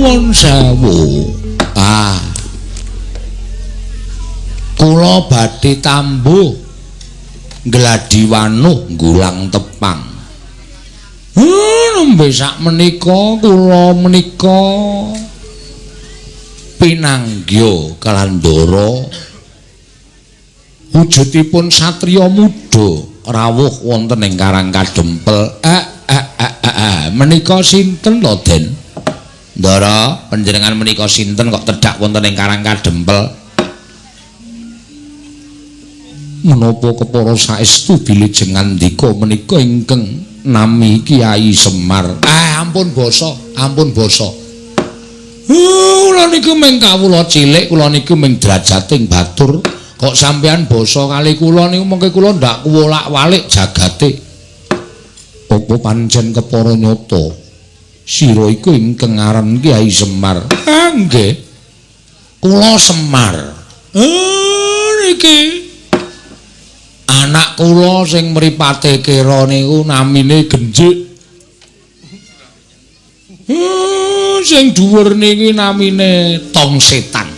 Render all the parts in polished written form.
Nyuwun sewu. Ah. Kula badhe tambuh gladi wanuh nggulang tepang. Nembe sak menika kula menika pinanggya kalandara wujudipun satriya muda rawuh wonten ing Karang Kadempel. Menika sinten to, Den? Ndara, panjenengan menika sinten kok tedhak wonten ing Karang Kadempel? Menapa kepara saestu bilih jengandika menika ingkang nami Kyai Semar? Ampun basa, ampun basa. Kula niku mung kawula cilik, kula niku mung drajating batur. Kok sampeyan basa kali kula niku mengke kula ndak kuwolak-walik jagate. Apa pancen kepara nyata sira iku ingkang aran Kyai Semar? Nggih. Kula Semar. Niki anak kula sing mripate kera niku namine Genjik. Sing dhuwur niki namine Tong Setan.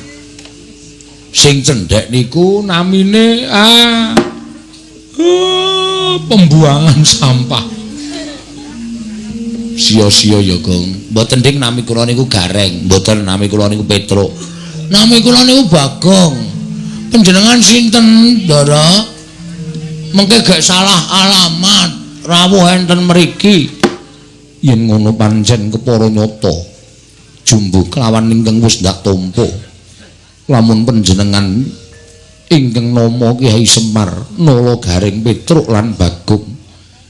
Sing cendhek niku namine pembuangan sampah. Sia-sia ya, Gong. Mboten ding nami kula niku Gareng, mboten nami kula niku Petruk. Nami kula niku Bagong. Panjenengan sinten, Ndara? Mengke gek salah alamat, rawuh enten mriki. Yen ngono pancen kepara nyata. Jumbuh kelawan ingkang wis ndak tampa. Lamun panjenengan ingkang nama Kyai Semar, Nala Gareng Petruk lan Bagong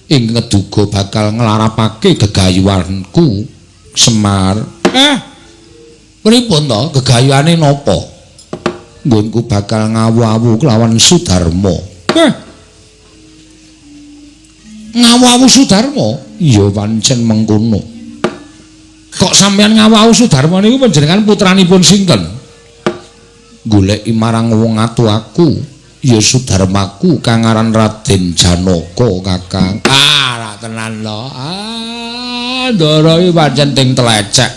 ingkang ngeduga bakal nglarapake gegayuhanku Semar. Pripun to gegayuhane napa? Nggonku bakal ngawu-awu kelawan Sudarma. Ngawu-awu Sudarma? Iya pancen mengkono. Kok sampeyan ngawu-awu Sudarma niku panjenengan putranipun sinten? Goleki marang wong atu aku, ya Sudarmaku kang aran Raden Janaka, Kakang. Ah, ra tenan lho. Ah, ndara iki pancen ting tlecek.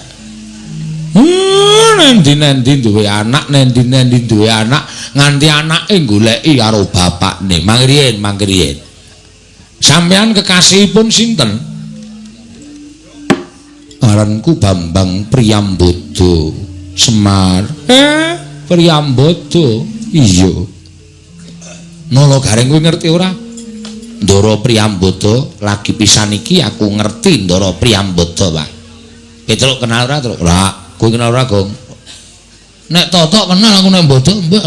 Nendi-nendi duwe anak, nendi-nendi duwe anak, nganti anake goleki karo bapakne. Mangriyen, mangriyen. Sampeyan kekasihipun sinten? Aranku Bambang Priyambodo Semar. Priyambodo. Iya. Nala Gareng kuwi ngerti ora? Ndara Priyambodo lagi pisan iki aku ngerti Ndara Priyambodo, Pak. Petruk kenal ora, Truk? Ora. Kowe kenal ora, Gong? Nek Totok kenal aku, nek Mbodo mbak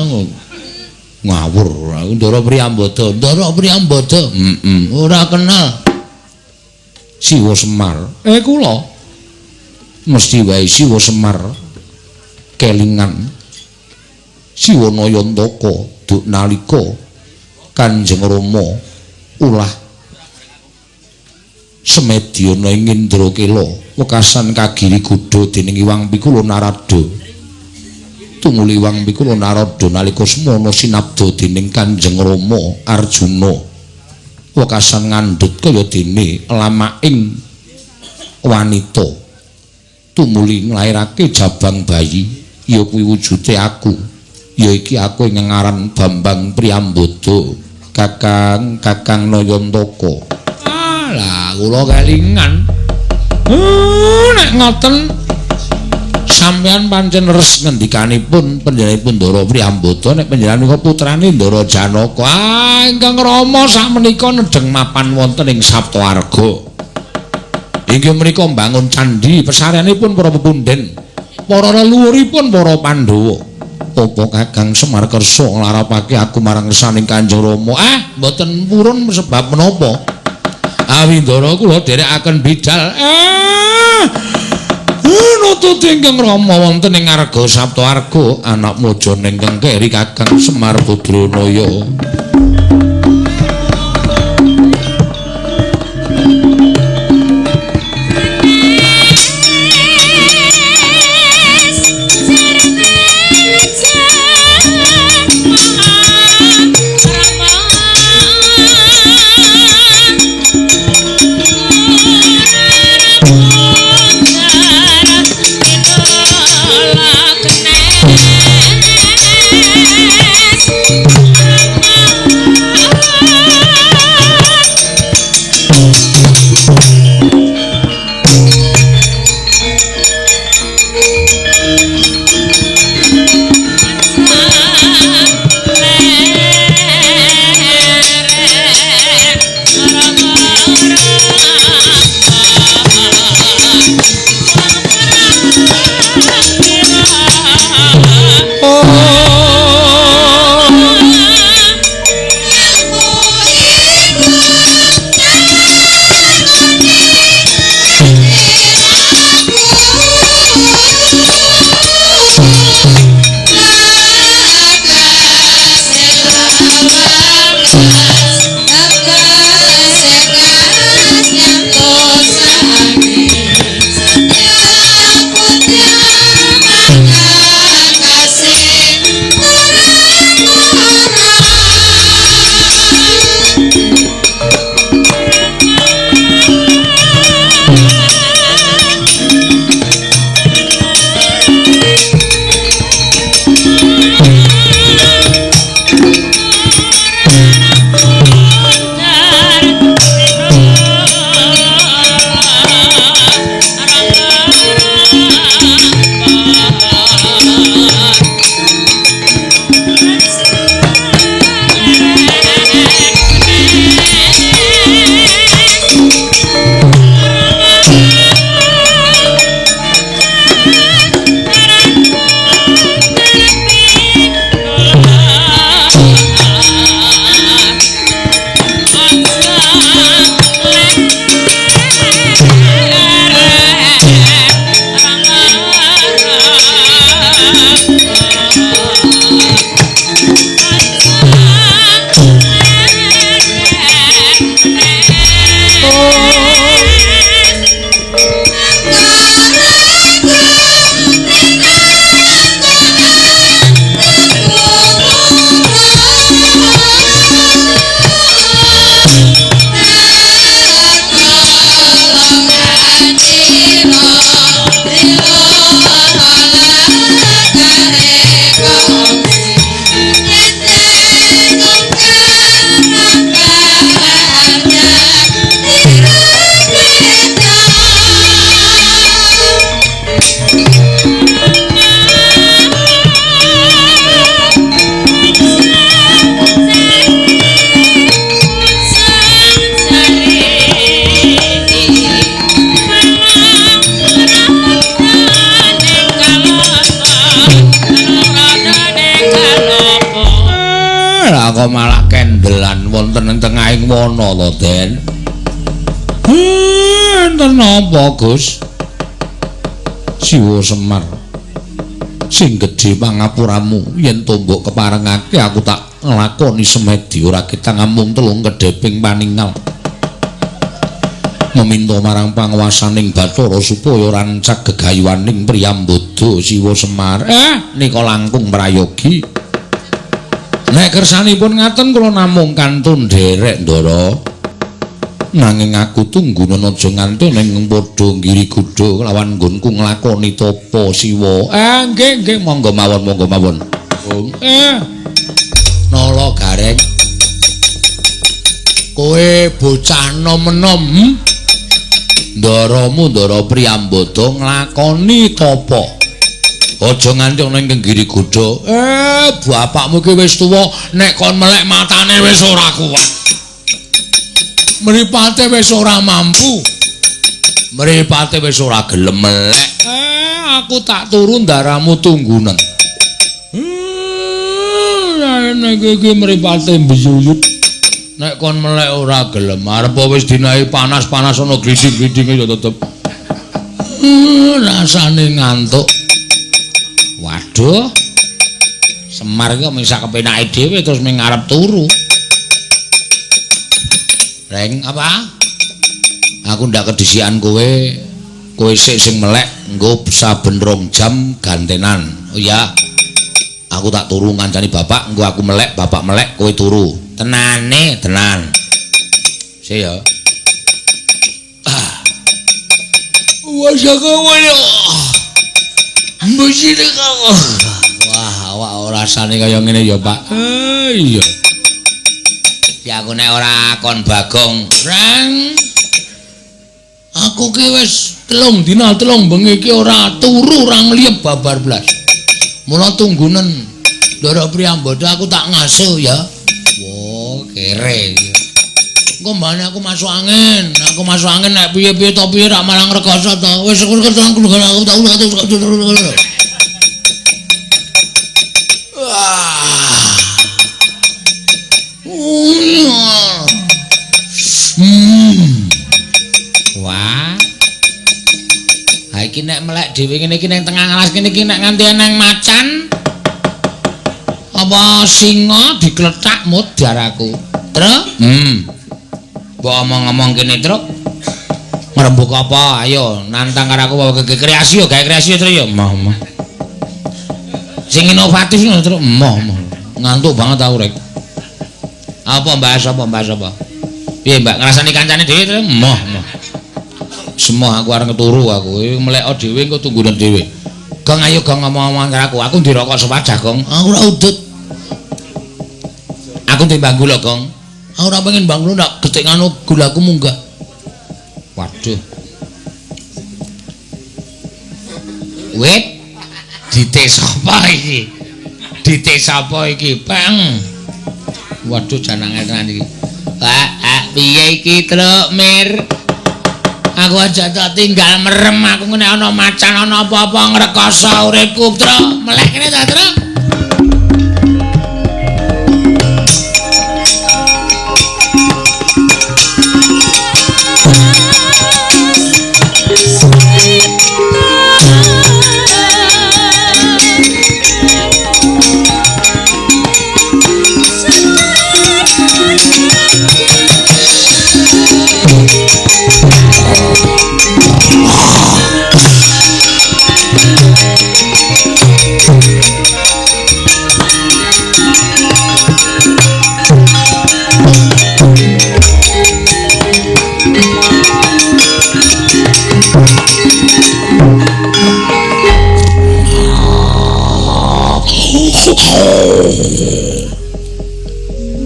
ngawur aku. Ndara Priyambodo, Ndara Priyambodo. Ora kenal. Siwa Semar. Kula mesti wae Siwa Semar kelingan Siwa Nayantaka duk nalika Kanjeng Rama ulah semedyana ing Indrakela wekasan kagiri godha dening Iwang Pikula Narada. Tumuli Iwang Pikula Narada nalika semana sinabda dening Kanjeng Rama Arjuna wekasan ngandhut kaya dene lamaking wanita tumuli nglairake jabang bayi ya kuwi wujude aku. Ya iki aku ing ngaran Bambang Priyambodo, Kakang Kakang Nayantaka. Alah kula kelingan. Nek ngoten sampeyan pancen res ngendikanipun panjenenganipun Ndara Priyambodo nek panjenengan menika putrane Ndara Janaka. Ah, ingkang rama sakmenika nedheng mapan wonten ing Saptaarga. Inggih menika mbangun candhi pesareanipun para pepunden, para leluhuripun para Pandhawa. Apa Kakang Semar kersa nglarapake aku marang ngersaning Kanjeng Rama? Mboten purun sebab menapa? Awi Ndara kula dherekaken bidal. Nututi ingkang rama wonten ing Arga Saptaarga anak mojo ingkang keri Kakang Semar Badranaya. Rama. Lah kok malah kendelan wonten ing tengahing wana to, Den? Enten napa, Gus? Siwa Semar. Sing gedhe pangapuramu yen to mbok keparengake aku tak nglakoni semedi ora ketang amung telung kedheping paningal. Meminta marang panguwasaning Bathara supaya rancak gegayuhaning Priyambada Siwa Semar. Nika langkung prayogi. Nek kersanipun ngaten kula namung kantun nderek, Ndara. Nanging aku tunggunan aja nganti ning padha Giriguda kelawan nggonku nglakoni tapa Siwa. Nggih nggih monggo mawon monggo mawon. Nala Gareng. Kowe bocah nom-enom. Ndaramu Ndara Priyambada nglakoni tapa. Aja nganti ana ing Giriguda. Bapakmu ki wis tuwa, nek kon melek matane wis ora kuat. Mripate wis ora mampu. Mripate wis ora gelem melek. Aku tak turu ndaramu tunggunen. Nek iki mripate mbiyuyut. Nek kon melek ora gelem, arep wis dinae panas-panas ana gliding-glidinge ya tetep. Rasane ngantuk. Waduh. Semar iki mung sak kepenake dhewe terus ming arep turu. Reng apa? Aku ndak kedisian kowe. Kowe sik sing melek engko saben 2 jam gantenan. Oh iya. Aku tak turu ngancani bapak, engko aku melek, bapak melek, kowe turu. Tenane, tenan. Sik ya. Ah. Wah, awak rasane kaya ngene ya, Pak. Iya. Ya aku nek ora kon Bagong, Reng. Aku ki wis 3 dina 3 bengi ki ora turu, ora ngliyep babar blas. Mula tunggunen Ndara Priyambada aku tak ngaso ya. Wah, kere. Engko mbane aku masuk angin. Aku masuk angin nek piye-piye to piye rak malah ngrekoso to. Wis aku tak. Wah. Ha iki nek melek dhewe ngene iki ning tengah alas kene iki nek nganti eneng macan apa singa diklethak modar aku. Truk? Mbok omong-omong kene, Truk. Ngrembug apa? Ayo nantang karo aku wae kreasi yo, gawe kreasi yo, Truk yo. Moh, moh. Sing inovatif ngono, Truk. Moh, moh. Ngantuk banget aku, Rek. Apa bahas apa bahas apa? Piye, Mbak? Ngrasani kancane dhewe, Truk? Moh, moh. Semua aku arep turu aku. Meleko dhewe engko tunggunen dhewe. Gong ayo gong ngomong-ngomong karo aku. Aku ndirokok sewadah, Gong. Aku ora udut. Aku timbang gula, Gong. Aku ora pengen bang gula ndak getik ngono gulaku munggah. Waduh. Wit dite sapa iki? Dite sapa iki? Peng. Waduh janange tenan iki. Wah, piye iki, Truk Mir? Aku aja tak tinggal merem aku ngene ana macan ana apa-apa ngrekoso uripku, Truk. Melek kene ta, Truk?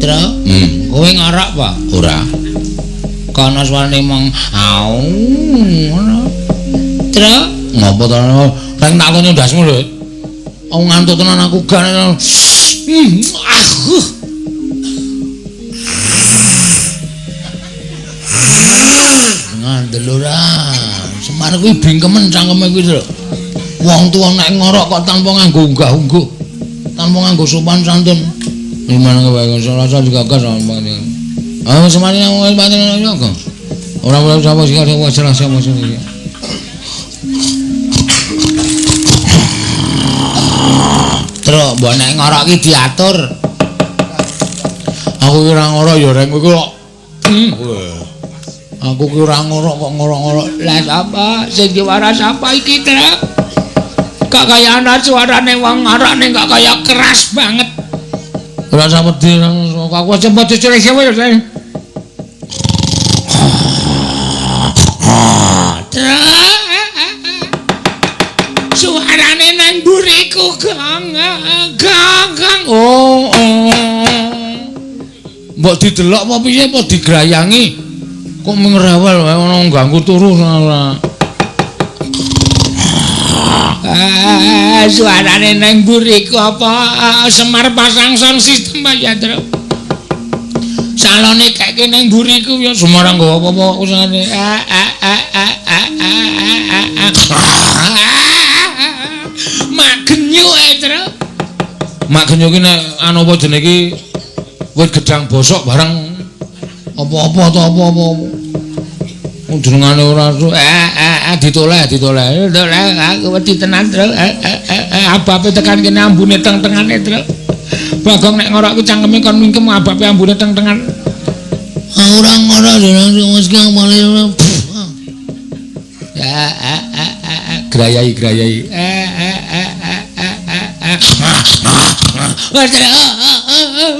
Truk, kowe ngarak apa? Ora. Kono suarane mong au ngono. Truk, ngopo to? Reng tak kono ndasmu lho. Aku ngantuk tenan aku gak. Ngandel ora. Semar kuwi bingkemen cangkeme kuwi lho. Wong tuwa nek ngorok kok tanpa nganggo unggah-ungguh. Tanpa nganggo sopan santun. Gimana wae rasa digagas sama. Ah semane wong pancen kok. Ora ora sapa sing arep salah sapa sing iki. Truk mbok nek ngorok iki diatur. Aku ki ora ngorok ya reng kowe kok. Aku ki ora ngorok kok ngorok-ngorok. Lah sapa sing diwaras apa iki, Truk? Kok kaya ana suarane wong ngorok ning kok kaya keras banget. Ora usah wedi aku aja mbok cucure sewu ya. Suarane nang mburiku gong gong gong. Oh, oh. Mbok didelok apa piye apa digrayangi? Kok mengrewel wae ono ganggu turu ora. Suarane nang mburiku apa Semar pasang sound system ya, Truk. Salone keke nang mburiku ya Semar nggawa apa-apa usahane. Mak genyuk e, Truk. Mak genyuk ki nek anu apa jenenge iki wit gedang bosok bareng apa-apa to apa-apa. Wong jenengane ora ditoleh ditoleh. Ditoleh aku wedi tenan, Truk. Abape tekan kene ambune teng-tengane, Truk. Bagong nek ngorok ki cangkeme kon mingkem abape ambune teng-tengan. Ora ngorok jeneng wis kang male. Ya grayai grayai.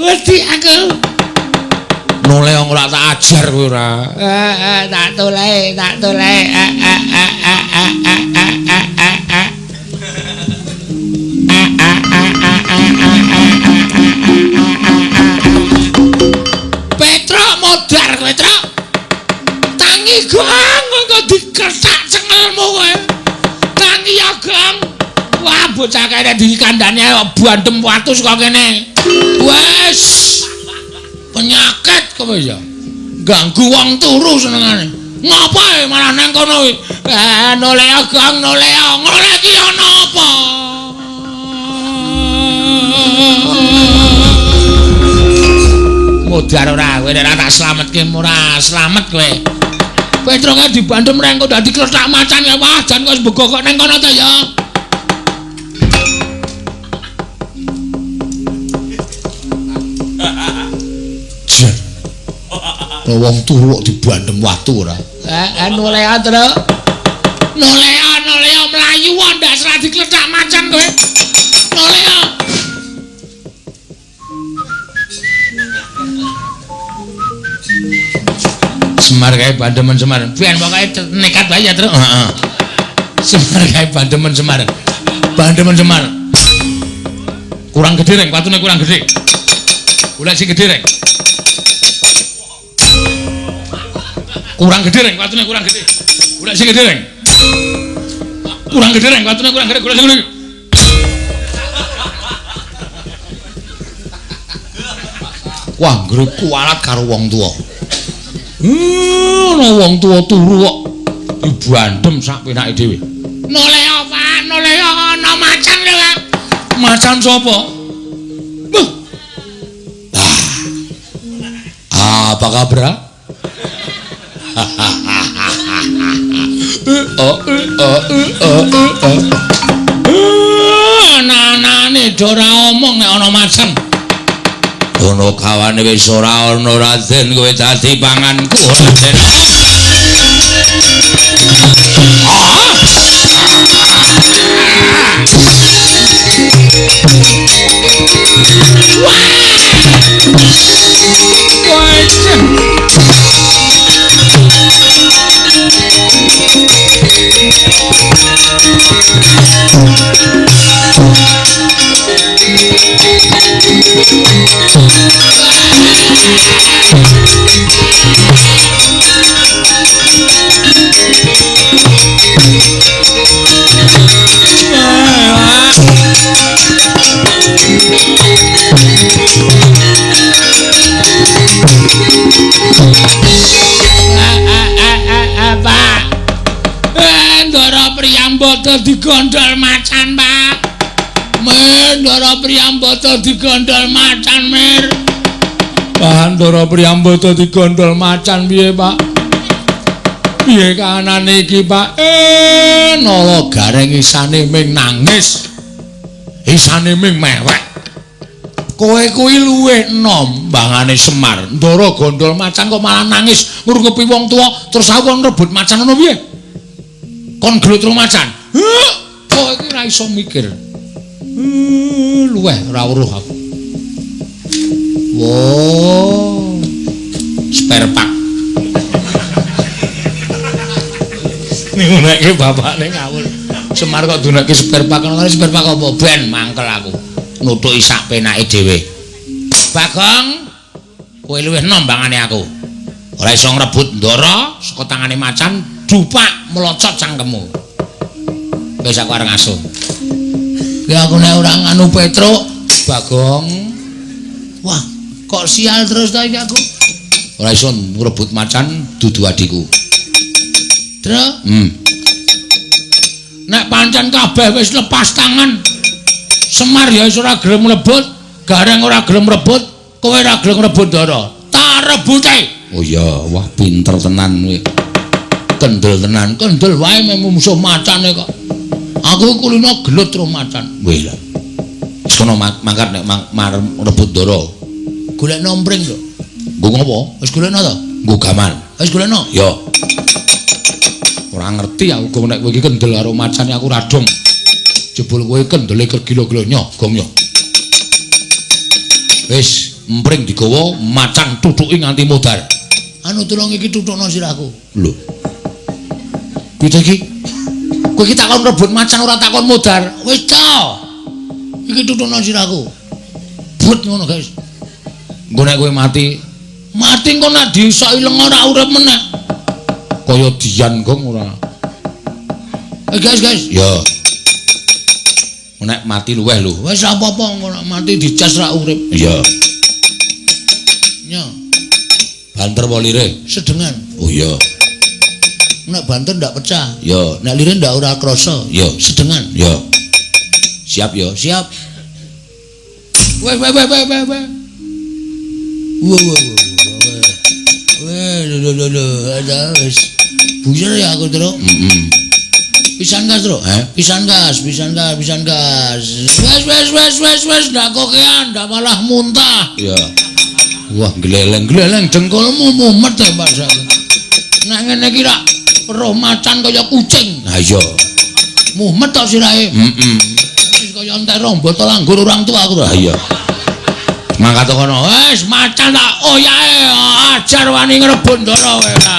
Wedi aku. Noleh ora tak ajar kowe ora. Tak toleh, tak toleh. Petruk modar kowe, Truk. Tangi gong kok diketak cengelmu kowe. Tangi ya, Gong. Wah, bocah kene dikandani bandem watu saka kene. Wes. Penyakit kowe ya. Ganggu wong turu senengane. Ngapa malah nang kono kuwi? Noleh Gong, noleh. Ngene iki ana apa? Modar ora kowe nek tak slametke ora slamet kowe. Petroke dibandem reng kok dadi kletak macan ya. Wah, jan kok begokok nang kono to ya. Wong turu kok dibandem watu ora. Noleh, Truk. Noleh, noleh mlayu ndak serah dikletak macan kowe. Noleh. Semar kae bandemen Semar. Ben pokoke nekat wae ya, Truk. Heeh. Semar kae bandemen Semar. Bandemen Semar. Kurang gede reng, watune kurang gede. Golek sing gede reng. Kurang gede reng, watune kurang gede. Golek sing gede reng. Kurang gede reng, watune kurang gede, golek sing gede. Wah, nggere kualat karo wong tuwa. Ana wong tuwa turu kok dibandem sak penake dhewe. Noleh apa? Noleh ana macan lho, Pak. Macan sapa? Wah. Ah, apa kabar? Anane ora omong nek ana macan. Ono kawane wis ora ana Raden, kowe dadi panganku Raden. Pak. Ndara Priyambada digondol macan, Pak. Mir, Ndara Priyambada digondol macan, Mir. Wah, Ndara Priyambada digondol macan piye, Pak? Piye kahanane iki, Pak? Nala Gareng isane ming nangis. Isane ming mewek. Kowe kuwi luwih enom mbangane Semar. Ndara gondol macan kok malah nangis ngrungepi wong tuwa, terus aku kon rebut macan ngono piye? Kon gelut karo macan. Heh, kowe iki ora iso mikir. Luweh ora weruh aku. Wo. Spare part. Ngonekke bapakne ngawur. Semar kok dunake spare part ngono, spare part apa ben mangkel aku. Nutuki sak penake dhewe. Bagong, kowe luwih enom mbangane aku. Ora iso ngrebut Ndara saka tangane macan, dupak melocot cangkemmu. Wis aku arep ngasuh. Ki aku nek ora nganu Petruk, Bagong. Wah, kok sial terus ta iki aku. Ora iso ngrebut macan dudu adhiku. Tru? Nek pancen kabeh wis lepas tangan. Semar ya wis ora gelem mlebut, Gareng ora gelem mlebut, kowe ora gelem mlebut Ndara. Tak rebute. Oh iya, wah pinter tenan kowe. Kendel tenan, kendel wae mung musuh macane kok. Aku kulino gelut karo macan. Wih lah. Wis kono mangkat nek rebut Ndara. Golekno mpring lho. Nggo ngopo? Wis golekno to? Nggo gaman. Wis golekno? Ya. Ora ngerti aku gong nek kowe iki kendel karo macane aku ora dong. Jebul kowe kendele kegila-gila nyoh, gong nyoh. Wis mpring digawa macan tutuki nganti modar. Anu tulung iki tutukno sirahku. Lho. Piye iki? Kowe iki takon rebut macan ora takon modar. Wis ta. Iki tutukno sirahku. But ngono, guys. Engko nek kowe mati, mati engko nek disoki lenga ora urip meneh. Kaya dian gong ora. Guys, guys. Ya. Nek mati luweh lho. Wis apa-apa engko nek mati dicas ra urip. Iya. Nyo. Banter apa lire? Sedengan. Oh iya. Nek banter ndak pecah. Ya. Nek lire ndak ora krasa. Ya, sedengan. Ya. Siap ya, siap. Weh weh weh weh weh weh. Wah wah wah. Weh lho lho lho, ada wis. Bujer ya aku, Truk. Heeh. Pisan gas, Truk. Heh, pisan gas, pisan gas, pisan gas. Wes wes wes wes wes ndak kokean, ndak malah muntah. Iya. Wah, gleleng-gleleng dengkulmu mumet ya, Pak. Nek ngene iki rak weruh macan kaya kucing. Ha iya. Mumet tok sirahe. Heeh. Wis kaya entek rong botol anggur orang tua aku. Ha iya. Mangkat kono. Wis macan tak oyahe ajar wani ngrebut Ndara kowe ora.